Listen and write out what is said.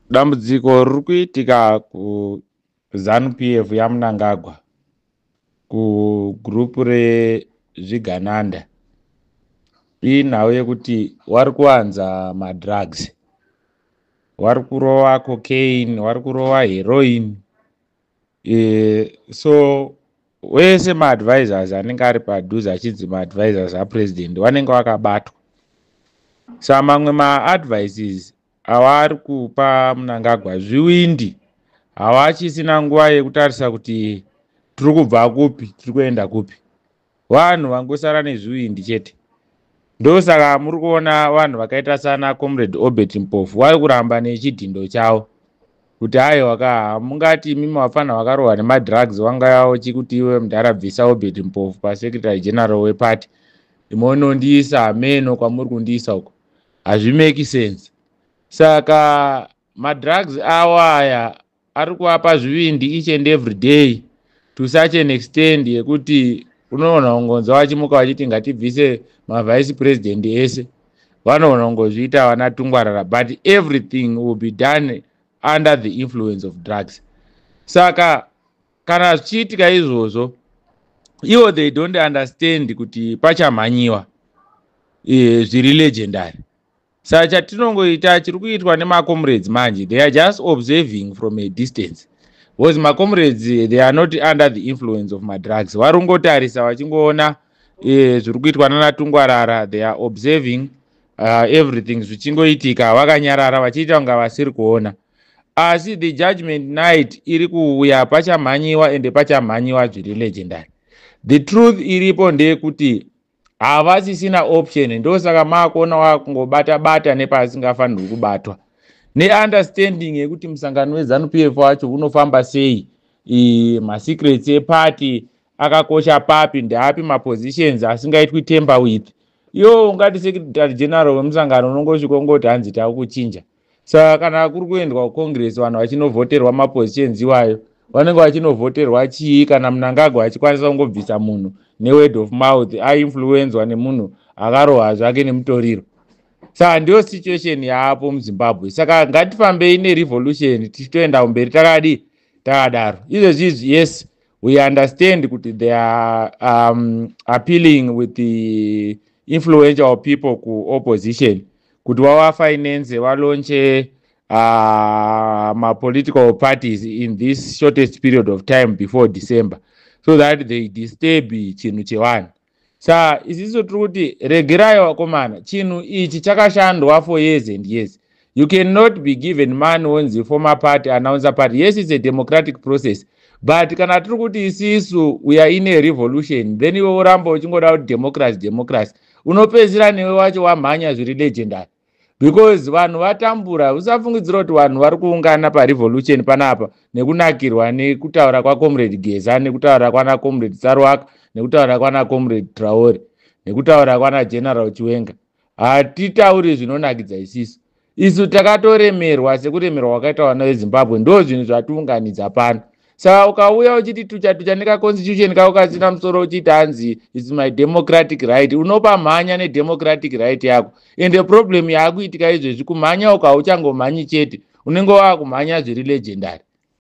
Dambudziko riri kuitika kuZanu PF yaMnangagwa, kugurupu rezvigananda, inhau yekuti wari kuwanza madrugs, wari kurova cocaine, wari kurova heroin. So wese maadvisors anenge ari padhuze achinzi maadvisors apresident vanenge vakabatwa. Saka mamwe maadvices avari kupa Mnangagwa zviwindi, havachisina nguva yekutarisa kuti tiri kubva kupi, tiri kuenda kupi. Vanhu vangosara nezviwindi chete. Ndosaka muri kuona vanhu vakaita sana Comrade Obert Mpofu vari kuramba nechidhindo chavo kuti aiwa ka, hamungati imimi vafana vakarohwa nemadrugs vangauya chikuti iwe mudhara bvisa Obert Mpofu pasecretary general weparty, monondiisa hameno kwamuri kundiisa uko, hazvimeki sense. Saka madrugs awo aya ari kuvapa zvivindi each and every day to such an extent yekuti unoona kungonzwa vachimuka vachiti ngatibvise mavice president ese. Vanoona kungozviita vana tungwarara, but everything will be done under the influence of drugs. Saka kana zvichiitika izvozvo, ivo they don't understand kuti pachamhanyiwa zviri legendary. Saka chatinongoita, chiri kuitwa nemacomrades manje, they are just observing from a distance, because macomrades, they are not under the influence of madrugs. Vari kungotarisa vachingoona zviri kuitwa nanatungwarara. They are observing everything zvichingoitika vakanyarara, vachiita kunga vasiri kuona. Asi the judgment night iri kuuya, pachamhanyiwa, ende pachamhanyiwa zviri legendary. The truth iripo ndeyekuti havasisina option. Ndosaka maakuona wakungobata bata nepasingafanirwi kubatwa, neunderstanding yekuti musangano weZanu PF wacho unofamba sei, masecrets eparty akakosha papi, ndeapi mapositions asingaitwi tamper with. Iwo ungati secretary general wemusangano unongosvika ungoti hanzi takuchinja. Saka kana kuri kuendwa kucongress, vanhu vachinovhoterwa mapositions iwayo, vanenge vachinovhoterwa chii kana Mnangagwa achikwanisa kungobvisa munhu neword of mouth, ainfluenzwa nemunhu akarohwa zvake nemutoriro? Saka ndiyo situation yaapo muZimbabwe. Saka ngatifambei nerevolution tichitoenda kumberi takadi takadaro. Izvezvizvi, yes, we understand kuti they are appealing with the influential people kuopposition kuti vavafinance valaunche mapolitical parties in this shortest period of time before December, so that they disturb chinhu chevanhu. Saka isisu tiri kuti regerai vakomana, chinhu ichi chakashandwa for years and years. You cannot be given money wonzi form party, announce party. Yes, it's a democratic process, but kana tiri kuti isisu we are in a revolution, then iwe uramba uchingoda kuti democracy, democracy, unopedzisira newe wacho wamhanya zviri legendary, because vanhu vatambura. Usafungidzira kuti vanhu vari kuungana parevolution panapa nekunakirwa nekutaura kwacomrade Geza, nekutaura kwana Comrade Saruwaka, nekutaura kwana Comrade Traore, nekutaura kwana General Chiwenga. Hatitauri zvinonakidza isisu. Isu takatoremerwa sekuremerwa kwakaita vana veZimbabwe. Ndo zvinhu zvatiunganidza pano. Saka ukauya uchiti tucha tucha nekaconstitution kako kasina musoro, uchiti hanzi it's my democratic right, unopa mhanya nedemocratic right yako. Ende problem yaakuitika izvezvi, kumhanya uka uchangomhanyi chete, unenge waakumhanya zviri legendary.